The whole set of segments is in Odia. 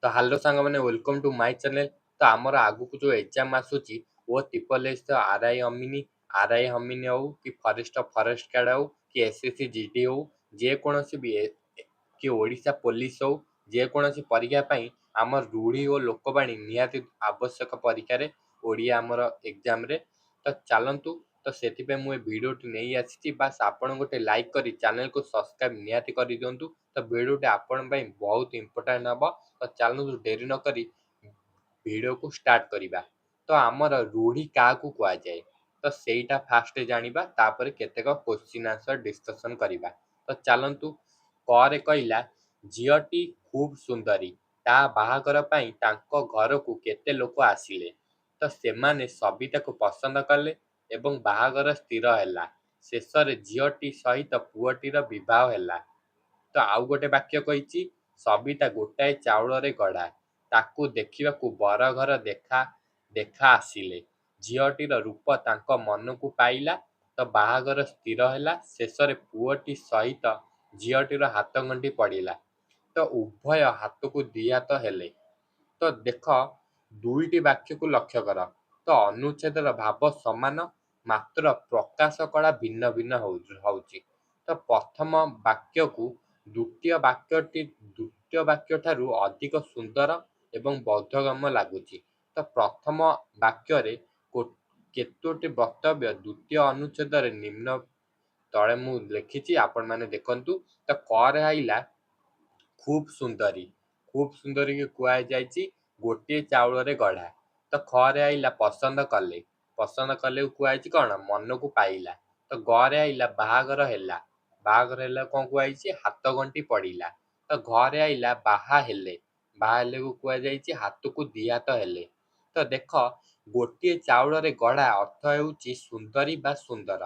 ତ ହାଲୋ ସାଙ୍ଗମାନେ, welcome to my channel. ତ ଆମର ଆଗକୁ ଯେଉଁ ଏକ୍ଜାମ୍ ଆସୁଛି, O triple S, R I ଅମିନି, ଆର୍ I ଅମିନ ହଉ କି ଫରେଷ୍ଟ ଗାର୍ଡ଼ ହଉ କି S S C G D ହଉ, ଯେକୌଣସି ବି କି ଓଡ଼ିଶା ପୋଲିସ ହଉ, ଯେକୌଣସି ପରୀକ୍ଷା ପାଇଁ ଆମର ରୂଢ଼ି ଓ ଲୋକବାଣୀ ନିହାତି ଆବଶ୍ୟକ ପରୀକ୍ଷାରେ, ଓଡ଼ିଆ ଆମର ଏକ୍ଜାମ୍ରେ। ତ ଚାଲନ୍ତୁ, ତ ସେଥିପାଇଁ ମୁଁ ଏ ଭିଡ଼ିଓଟି ନେଇ ଆସିଛି। ବାସ୍, ଆପଣ ଗୋଟେ ଲାଇକ୍ କରି ଚ୍ୟାନେଲକୁ ସବସ୍କ୍ରାଇବ୍ ନିହାତି କରିଦିଅନ୍ତୁ। ତ ଭିଡ଼ିଓଟି ଆପଣଙ୍କ ପାଇଁ ବହୁତ ଇମ୍ପୋର୍ଟାଣ୍ଟ ହେବ। ତ ଚାଲନ୍ତୁ, ଡେରି ନକରି ଭିଡ଼ିଓକୁ ଷ୍ଟାର୍ଟ କରିବା। ତ ଆମର ରୂଢ଼ି କାହାକୁ କୁହାଯାଏ, ତ ସେଇଟା ଫାଷ୍ଟ ଜାଣିବା, ତାପରେ କେତେକ କୋଶ୍ଚିନ୍ ଆନ୍ସର ଡିସ୍କସନ୍ କରିବା। ତ ଚାଲନ୍ତୁ, କରେ କହିଲା, ଝିଅଟି ଖୁବ୍ ସୁନ୍ଦରୀ। ତା ବାହାଘର ପାଇଁ ତାଙ୍କ ଘରକୁ କେତେ ଲୋକ ଆସିଲେ। ତ ସେମାନେ ସବିତାକୁ ପସନ୍ଦ କଲେ ଏବଂ ବାହାଘର ସ୍ଥିର ହେଲା। ଶେଷରେ ଝିଅଟି ସହିତ ପୁଅଟିର ବିବାହ ହେଲା। ତ ଆଉ ଗୋଟେ ବାକ୍ୟ କହିଛି, ସବିତା ଗୋଟାଏ ଚାଉଳରେ ଗଢ଼ା। ତାକୁ ଦେଖିବାକୁ ବରଘର ଦେଖା ଦେଖା ଆସିଲେ। ଝିଅଟିର ରୂପ ତାଙ୍କ ମନକୁ ପାଇଲା, ତ ବାହାଘର ସ୍ଥିର ହେଲା। ଶେଷରେ ପୁଅଟି ସହିତ ଝିଅଟିର ହାତଗଣ୍ଠି ପଡ଼ିଲା, ତ ଉଭୟ ହାତକୁ ଦି ହାତ ହେଲେ। ତ ଦେଖ, ଦୁଇଟି ବାକ୍ୟକୁ ଲକ୍ଷ୍ୟ କର। ତ ଅନୁଚ୍ଛେଦର ଭାବ ସମାନ, ମାତ୍ର ପ୍ରକାଶ କଳା ଭିନ୍ନ ଭିନ୍ନ ହେଉଛି। ତ ପ୍ରଥମ ବାକ୍ୟକୁ ଦ୍ୱିତୀୟ ବାକ୍ୟ ଠାରୁ ଅଧିକ ସୁନ୍ଦର ଏବଂ ବୋଧଗମ୍ୟ ଲାଗୁଛି। ତ ପ୍ରଥମ ବାକ୍ୟରେ କେତୋଟି ବକ୍ତବ୍ୟ ଦ୍ୱିତୀୟ ଅନୁଚ୍ଛେଦରେ ନିମ୍ନ ତଳେ ମୁଁ ଲେଖିଛି, ଆପଣମାନେ ଦେଖନ୍ତୁ। ତ କରେ ଆଇଲା ଖୁବ୍ ସୁନ୍ଦରୀ। ଖୁବ୍ ସୁନ୍ଦରୀକି କୁହାଯାଇଛି ଗୋଟିଏ ଚାଉଳରେ ଗଢ଼ା। ତ ଖରେ ଆଇଲା ପସନ୍ଦ କଲେ। ପସନ୍ଦ କଲେ କୁହାଯାଇଛି କ'ଣ? ମନକୁ ପାଇଲା। ତ ଗରେ ଆଇଲା ବାହାଘର ହେଲା। ବାହାଘର ହେଲା କ'ଣ କୁହାଯାଇଛି? ହାତଗଣ୍ଠି ପଡ଼ିଲା। ତ ଘରେ ଆଇଲା ବାହା ହେଲେ। ବାହା ହେଲେକୁ କୁହାଯାଇଛି ହାତକୁ ଦି ହାତ ହେଲେ। ତ ଦେଖ, ଗୋଟିଏ ଚାଉଳରେ ଗଢ଼ା ଅର୍ଥ ହେଉଛି ସୁନ୍ଦରୀ ବା ସୁନ୍ଦର।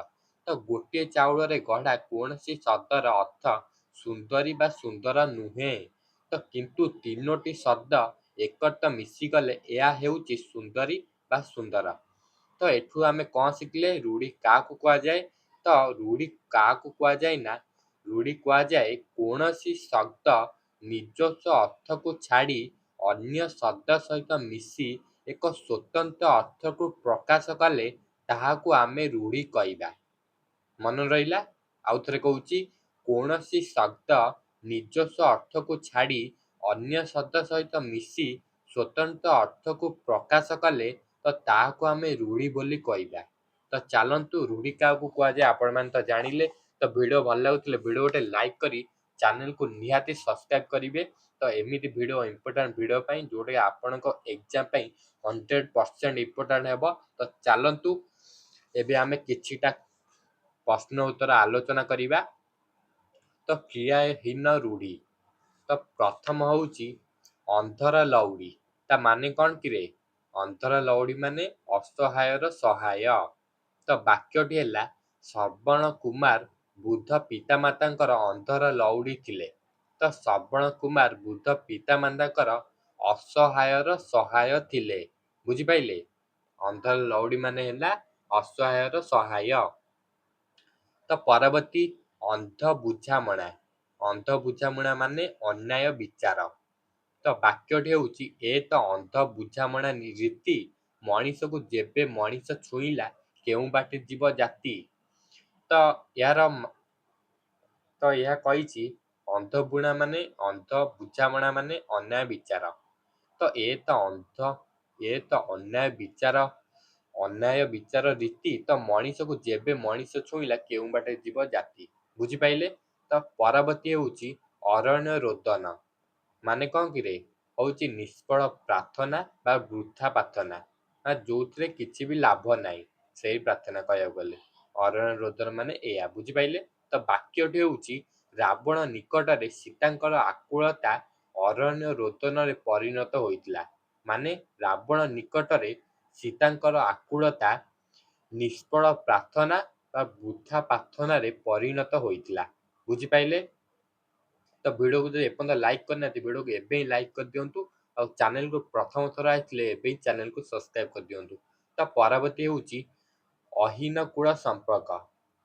ତ ଗୋଟିଏ ଚାଉଳରେ ଗଢ଼ା କୌଣସି ଶବ୍ଦର ଅର୍ଥ ସୁନ୍ଦରୀ ବା ସୁନ୍ଦର ନୁହେଁ। ତ କିନ୍ତୁ ତିନୋଟି ଶବ୍ଦ ଏକତ୍ର ମିଶିଗଲେ ଏହା ହେଉଛି ସୁନ୍ଦରୀ ବା ସୁନ୍ଦର। ତ ଏଠୁ ଆମେ କ'ଣ ଶିଖିଲେ? ରୂଢ଼ି କାହାକୁ କୁହାଯାଏ? ତ ରୂଢ଼ି କାହାକୁ କୁହାଯାଏ ନା, ରୂଢ଼ି କୁହାଯାଏ କୌଣସି ଶବ୍ଦ ନିଜସ୍ୱ ଅର୍ଥକୁ ଛାଡ଼ି ଅନ୍ୟ ଶବ୍ଦ ସହିତ ମିଶି ଏକ ସ୍ୱତନ୍ତ୍ର ଅର୍ଥକୁ ପ୍ରକାଶ କଲେ ତାହାକୁ ଆମେ ରୂଢ଼ି କହିବା। ମନେ ରହିଲା? ଆଉ ଥରେ କହୁଛି, କୌଣସି ଶବ୍ଦ ନିଜସ୍ୱ ଅର୍ଥକୁ ଛାଡ଼ି ଅନ୍ୟ ଶବ୍ଦ ସହିତ ମିଶି ସ୍ୱତନ୍ତ୍ର ଅର୍ଥକୁ ପ୍ରକାଶ କଲେ, ତ ତାହାକୁ ଆମେ ରୂଢ଼ି ବୋଲି କହିବା। ତ ଚାଲନ୍ତୁ, ରୂଢ଼ି କାହାକୁ କୁହାଯାଏ ଆପଣମାନେ ତ ଜାଣିଲେ। ତ ଭିଡ଼ିଓ ଭଲ ଲାଗୁଥିଲେ ଭିଡ଼ିଓ ଗୋଟେ ଲାଇକ୍ କରି ଚ୍ୟାନେଲକୁ ନିହାତି ସବସ୍କ୍ରାଇବ୍ କରିବେ। ତ ଏମିତି ଭିଡ଼ିଓ, ଇମ୍ପୋର୍ଟାଣ୍ଟ ଭିଡ଼ିଓ ପାଇଁ, ଯେଉଁଟାକି ଆପଣଙ୍କ ଏକ୍ଜାମ୍ ପାଇଁ 100% ଇମ୍ପୋର୍ଟାଣ୍ଟ ହେବ। ତ ଚାଲନ୍ତୁ, ଏବେ ଆମେ କିଛିଟା ପ୍ରଶ୍ନ ଉତ୍ତର ଆଲୋଚନା କରିବା। ତ କ୍ରିୟାହୀନ ରୂଢ଼ି। ତ ପ୍ରଥମ ହେଉଛି ଅନ୍ଧର ଲଉଡ଼ି। ତା ମାନେ କ'ଣ କିରେ? ଅନ୍ଧର ଲଉଡ଼ି ମାନେ ଅସହାୟର ସହାୟ। ତ ବାକ୍ୟଟି ହେଲା, ଶ୍ରବଣ କୁମାର ବୃଦ୍ଧ ପିତାମାତାଙ୍କର ଅନ୍ଧର ଲଉଡ଼ି ଥିଲେ। ତ ଶ୍ରବଣ କୁମାର ବୃଦ୍ଧ ପିତାମାତାଙ୍କର ଅସହାୟର ସହାୟ ଥିଲେ। ବୁଝିପାରିଲେ? ଅନ୍ଧର ଲଉଡ଼ି ମାନେ ହେଲା ଅସହାୟର ସହାୟ। ତ ପରବର୍ତ୍ତୀ, ଅନ୍ଧ ବୁଝାମଣା। ଅନ୍ଧ ବୁଝାମଣା ମାନେ ଅନ୍ୟାୟ ବିଚାର। ତ ବାକ୍ୟଟି ହେଉଛି, ଏ ତ ଅନ୍ଧ ବୁଝାମଣା ରୀତି, ମଣିଷକୁ ଯେବେ ମଣିଷ ଛୁଇଁଲା, କେଉଁ ବାଟେ ଯିବ ଜାତି। ତ ଏହା କହିଛି, ଅନ୍ଧ ବୁଣା ମାନେ, ଅନ୍ଧ ବୁଝାମଣା ମାନେ ଅନ୍ୟାୟ ବିଚାର। ତ ଏ ତ ଅନ୍ୟାୟ ବିଚାର, ଅନ୍ୟାୟ ବିଚାର ରୀତି, ତ ମଣିଷକୁ ଯେବେ ମଣିଷ ଛୁଇଁଲା, କେଉଁ ବାଟେ ଯିବ ଜାତି। ବୁଝିପାରିଲେ? ତ ପରବର୍ତ୍ତୀ ହେଉଛି ଅରଣ୍ୟ ରୋଦନ। ମାନେ କ'ଣ କିରେ? ହଉଛି ନିଷ୍ଫଳ ପ୍ରାର୍ଥନା ବା ବୃଥା ପ୍ରାର୍ଥନା, ବା ଯୋଉଥିରେ କିଛି ବି ଲାଭ ନାହିଁ, ସେଇ ପ୍ରାର୍ଥନା କହିବାକୁ ଗଲେ ଅରଣ୍ୟ ରୋଦନ ମାନେ ଏଇଆ। ବୁଝିପାରିଲେ? ତ ବାକ୍ୟଟି ହେଉଛି, ରାବଣ ନିକଟରେ ସୀତାଙ୍କର ଆକୁଳତା ଅରଣ୍ୟ ରୋଦନରେ ପରିଣତ ହୋଇଥିଲା। ମାନେ ରାବଣ ନିକଟରେ ସୀତାଙ୍କର ଆକୁଳତା ନିଷ୍ଫଳ ପ୍ରାର୍ଥନା ବା ବୃଥା ପ୍ରାର୍ଥନାରେ ପରିଣତ ହୋଇଥିଲା। ବୁଝିପାରିଲେ? ତ ଭିଡ଼ିଓକୁ ଯଦି ଏପର୍ଯ୍ୟନ୍ତ ଲାଇକ୍ କରିନାହାନ୍ତି, ଭିଡ଼ିଓକୁ ଏବେ ହିଁ ଲାଇକ୍ କରିଦିଅନ୍ତୁ। ଆଉ ଚ୍ୟାନେଲକୁ ପ୍ରଥମ ଥର ଆସିଥିଲେ ଏବେ ହିଁ ଚ୍ୟାନେଲକୁ ସବସ୍କ୍ରାଇବ୍ କରିଦିଅନ୍ତୁ। ତ ପରବର୍ତ୍ତୀ ହେଉଛି ଅହୀନ କୂଳ ସମ୍ପର୍କ।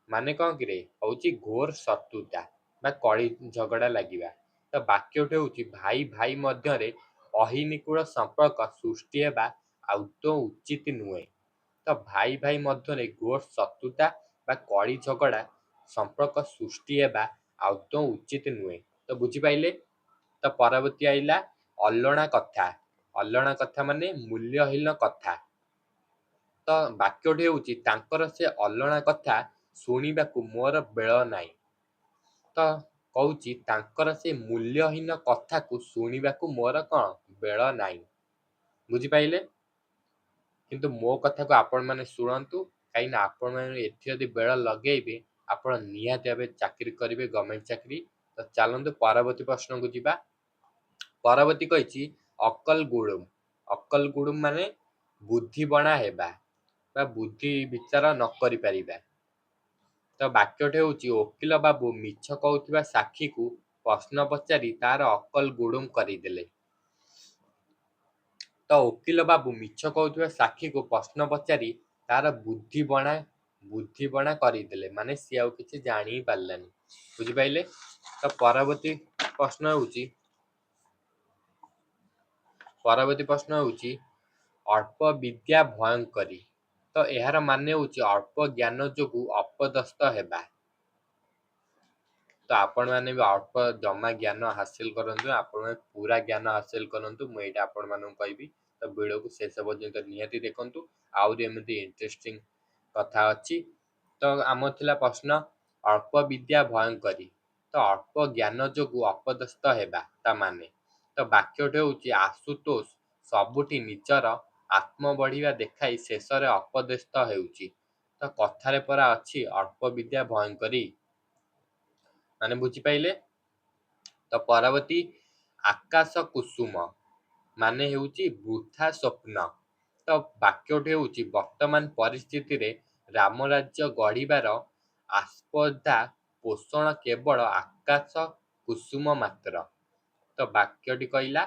ମାନେ କ'ଣ କିରେ? ହେଉଛି ଘୋର ଶତ୍ରୁତା ବା କଳି ଝଗଡ଼ା ଲାଗିବା। ତ ବାକ୍ୟଟି ହେଉଛି, ଭାଇ ଭାଇ ମଧ୍ୟରେ ଅହିନିକୂଳ ସମ୍ପର୍କ ସୃଷ୍ଟି ହେବା ଆଦୌ ଉଚିତ ନୁହେଁ। ତ ଭାଇ ଭାଇ ମଧ୍ୟରେ ଘୋର ଶତ୍ରୁତା ବା କଳି ଝଗଡ଼ା ସମ୍ପର୍କ ସୃଷ୍ଟି ହେବା ଆଦୌ ଉଚିତ ନୁହେଁ। ତ ବୁଝିପାରିଲେ? ତ ପରବର୍ତ୍ତୀ ଆଇଲା ଅଲଣା କଥା। ଅଲଣା କଥା ମାନେ ମୂଲ୍ୟହୀନ କଥା। ତ ବାକ୍ୟଟି ହେଉଛି, ତାଙ୍କର ସେ ଅଲଣା କଥା ଶୁଣିବାକୁ ମୋର ବେଳ ନାହିଁ। ତ କହୁଛି, ତାଙ୍କର ସେ ମୂଲ୍ୟହୀନ କଥାକୁ ଶୁଣିବାକୁ ମୋର କ'ଣ ବେଳ ନାହିଁ। ବୁଝିପାରିଲେ? କିନ୍ତୁ ମୋ କଥାକୁ ଆପଣମାନେ ଶୁଣନ୍ତୁ, କାହିଁକିନା ଆପଣମାନେ ଏଠି ଯଦି ବେଳ ଲଗେଇବେ, ଆପଣ ନିହାତି ଭାବେ ଚାକିରି କରିବେ, ଗଭର୍ଣ୍ଣମେଣ୍ଟ ଚାକିରି। ତ ଚାଲନ୍ତୁ ପରବର୍ତ୍ତୀ ପ୍ରଶ୍ନକୁ ଯିବା। ପରବର୍ତ୍ତୀ କହିଛି ଅକଲ ଗୁଡୁମ। ଅକଲ ଗୁଡୁମ ମାନେ ବୁଦ୍ଧିବଣା ହେବା ବା ବୁଦ୍ଧି ବିଚାର ନ କରିପାରିବା। ତ ବାକ୍ୟଟି ହେଉଛି, ଓକିଲ ବାବୁ ମିଛ କହୁଥିବା ସାକ୍ଷୀକୁ ପ୍ରଶ୍ନ ପଚାରି ତାର ଅକଲ ଗୁଡୁମ କରିଦେଲେ। ତ ଓକିଲ ବାବୁ ମିଛ କହୁଥିବା ସାକ୍ଷୀକୁ ପ୍ରଶ୍ନ ପଚାରି ତାର ବୁଦ୍ଧିବଣା କରିଦେଲେ, ମାନେ ସିଏ ଆଉ କିଛି ଜାଣି ହିଁ ପାରିଲାନି। ବୁଝିପାରିଲେ? ତ ପରବର୍ତ୍ତୀ ପ୍ରଶ୍ନ ହେଉଛି ଅଳ୍ପ ବିଦ୍ୟା ଭୟଙ୍କରୀ। ତ ଏହାର ମାନେ ହେଉଛି ଅଳ୍ପ ଜ୍ଞାନ ଯୋଗୁଁ ଅପଦସ୍ଥ ହେବା। ତ ଆପଣମାନେ ବି ଅଳ୍ପ ଜମା ଜ୍ଞାନ ହାସିଲ କରନ୍ତୁ, ଆପଣମାନେ ପୁରା ଜ୍ଞାନ ହାସିଲ କରନ୍ତୁ, ମୁଁ ଏଇଟା ଆପଣମାନଙ୍କୁ କହିବି। ତ ଭିଡ଼ିଓକୁ ଶେଷ ପର୍ଯ୍ୟନ୍ତ ନିହାତି ଦେଖନ୍ତୁ, ଆହୁରି ଏମିତି ଇଣ୍ଟରେଷ୍ଟିଂ କଥା ଅଛି। ତ ଆମର ଥିଲା ପ୍ରଶ୍ନ ଅଳ୍ପ ବିଦ୍ୟା ଭୟଙ୍କରୀ। ତ ଅଳ୍ପ ଜ୍ଞାନ ଯୋଗୁଁ ଅପଦସ୍ଥ ହେବା ତା ମାନେ। ତ ବାକ୍ୟଟି ହେଉଛି, ଆଶୁତୋଷ ସବୁଠି ନିଜର ଆତ୍ମବଢ଼ିବା ଦେଖାଇ ଶେଷରେ ଅପଦସ୍ଥ ହେଉଛି। ତ କଥାରେ ପରା ଅଛି, ଅଳ୍ପ ବିଦ୍ୟା ଭୟଙ୍କରୀ ମାନେ। ବୁଝିପାରିଲେ? ତ ପରବର୍ତ୍ତୀ ଆକାଶ କୁସୁମ ମାନେ ହେଉଛି ବୃଥା ସ୍ୱପ୍ନ। ତ ବାକ୍ୟଟି ହେଉଛି, ବର୍ତ୍ତମାନ ପରିସ୍ଥିତିରେ ରାମରାଜ୍ୟ ଗଢ଼ିବାର ଆସ୍ପର୍ଦ୍ଧା ପୋଷଣ କେବଳ ଆକାଶ କୁସୁମ ମାତ୍ର। ତ ବାକ୍ୟଟି କହିଲା,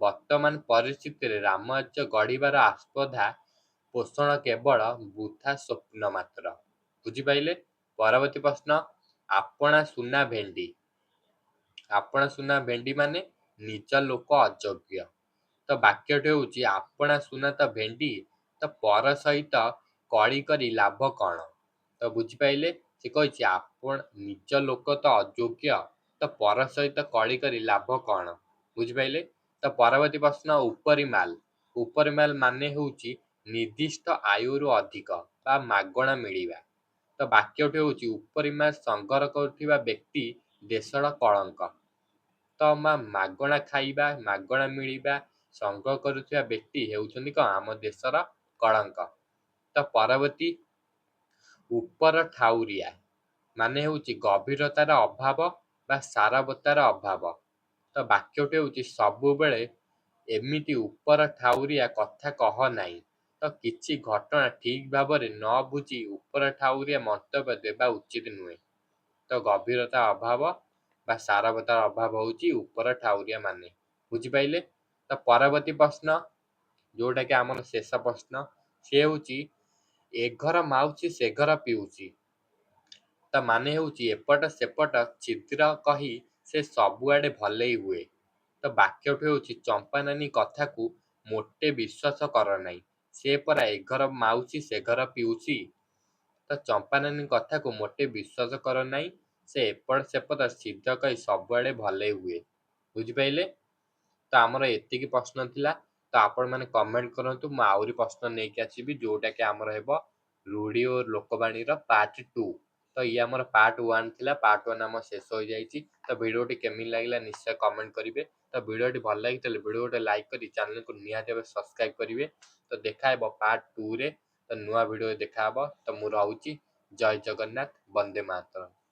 ବର୍ତ୍ତମାନ ପରିସ୍ଥିତିରେ ରାମରାଜ୍ୟ ଗଢ଼ିବାର ଆସ୍ପର୍ଦ୍ଧା ପୋଷଣ କେବଳ ବୃଥା ସ୍ୱପ୍ନ ମାତ୍ର। ବୁଝିପାରିଲେ? ପରବର୍ତ୍ତୀ ପ୍ରଶ୍ନ ଆପଣା ସୁନା ଭେଣ୍ଡି। ଆପଣା ସୁନା ଭେଣ୍ଡି ମାନେ ନିଜ ଲୋକ ଅଯୋଗ୍ୟ। ତ ବାକ୍ୟଟି ହେଉଛି, ଆପଣା ସୁନା ତ ଭେଣ୍ଡି, ତ ପର ସହିତ କଳି କରି ଲାଭ କଣ? ତ ବୁଝିପାରିଲେ? ସେ କହିଛି, ଆପଣ ନିଜ ଲୋକ ତ ଅଯୋଗ୍ୟ, ତ ପର ସହିତ କଳି କରି ଲାଭ କଣ? ବୁଝିପାରିଲେ? ତ ପରବର୍ତ୍ତୀ ପ୍ରଶ୍ନ ଉପରି ମାଲ। ଉପରି ମାଲ ମାନେ ହେଉଛି ନିର୍ଦ୍ଦିଷ୍ଟ ଆୟୁରୁ ଅଧିକ ବା ମାଗଣା ମିଳିବା। ତ ବାକ୍ୟଟି ହେଉଛି, ଉପରିମାଲ ସଂଗ୍ରହ କରୁଥିବା ବ୍ୟକ୍ତି ଦେଶର କଳଙ୍କ। ତ ମା ମାଗଣା ଖାଇବା, ମାଗଣା ମିଳିବା ସଂଗ୍ରହ କରୁଥିବା ବ୍ୟକ୍ତି ହେଉଛନ୍ତି କଣ? ଆମ ଦେଶର କଳଙ୍କ। ତ ପରବର୍ତ୍ତୀ ଉପର ଠାଉରିଆ ମାନେ ହେଉଛି ଗଭୀରତାର ଅଭାବ ବା ସାରବତ୍ତାର ଅଭାବ। ତ ବାକ୍ୟଟି ହେଉଛି, ସବୁବେଳେ ଏମିତି ଉପର ଠାଉରିଆ କଥା କହ ନାହିଁ। ତ କିଛି ଘଟଣା ଠିକ ଭାବରେ ନ ବୁଝି ଉପର ଠାଉରିଆ ମନ୍ତବ୍ୟ ଦେବା ଉଚିତ ନୁହେଁ। ତ ଗଭୀରତା ଅଭାବ ବା ସାରବତ୍ତାର ଅଭାବ ହେଉଛି ଉପର ଠାଉରିଆ ମାନେ। ବୁଝିପାରିଲେ? ତ ପରବର୍ତ୍ତୀ ପ୍ରଶ୍ନ, ଯୋଉଟାକି ଆମର ଶେଷ ପ୍ରଶ୍ନ, ସେ ହେଉଛି ଏ ଘର ମାଉସୀ ସେ ଘର ପିଉସୀ। ତ ମାନେ ହେଉଛି ଏପଟ ସେପଟ ଛିଦ୍ର କହି ସେ ସବୁଆଡ଼େ ଭଲେଇ ହୁଏ। ତ ବାକ୍ୟଟି ହେଉଛି, ଚମ୍ପା ନାନୀ କଥାକୁ ମୋଟେ ବିଶ୍ୱାସ କର ନାହିଁ, ସେ ପରା ଏ ଘର ମାଉସୀ ସେ ଘର ପିଉସୀ। ତ ଚମ୍ପା ନାନୀ କଥାକୁ ମୋଟେ ବିଶ୍ୱାସ କର ନାହିଁ, ସେ ଏପଟ ସେପଟ ଛିଦ୍ର କହି ସବୁଆଡ଼େ ଭଲେଇ ହୁଏ। ବୁଝିପାରିଲେ? ତ ଆମର ଏତିକି ପ୍ରଶ୍ନ ଥିଲା। ତ ଆପଣମାନେ କମେଣ୍ଟ କରନ୍ତୁ, ମୁଁ ଆହୁରି ପ୍ରଶ୍ନ ନେଇକି ଆସିବି, ଯୋଉଟାକି ଆମର ହେବ ରୂଢ଼ି ଓ ଲୋକବାଣୀର ପାର୍ଟ 2। ତ ଇଏ ଆମର ପାର୍ଟ 1 ଥିଲା। ପାର୍ଟ 1 ଆମର ଶେଷ ହୋଇଯାଇଛି। ତ ଭିଡ଼ିଓଟି କେମିତି ଲାଗିଲା ନିଶ୍ଚୟ କମେଣ୍ଟ କରିବେ। ତ ଭିଡ଼ିଓଟି ଭଲ ଲାଗିଥିଲେ ଭିଡ଼ିଓ ଗୋଟେ ଲାଇକ୍ କରି ଚ୍ୟାନେଲକୁ ନିହାତି ଭାବେ ସବସ୍କ୍ରାଇବ୍ କରିବେ। ତ ଦେଖା ହେବ ପାର୍ଟ 2ରେ। ତ ନୂଆ ଭିଡ଼ିଓ ଦେଖାହେବ। ତ ମୁଁ ରହୁଛି। ଜୟ ଜଗନ୍ନାଥ, ବନ୍ଦେ ମାତରମ୍।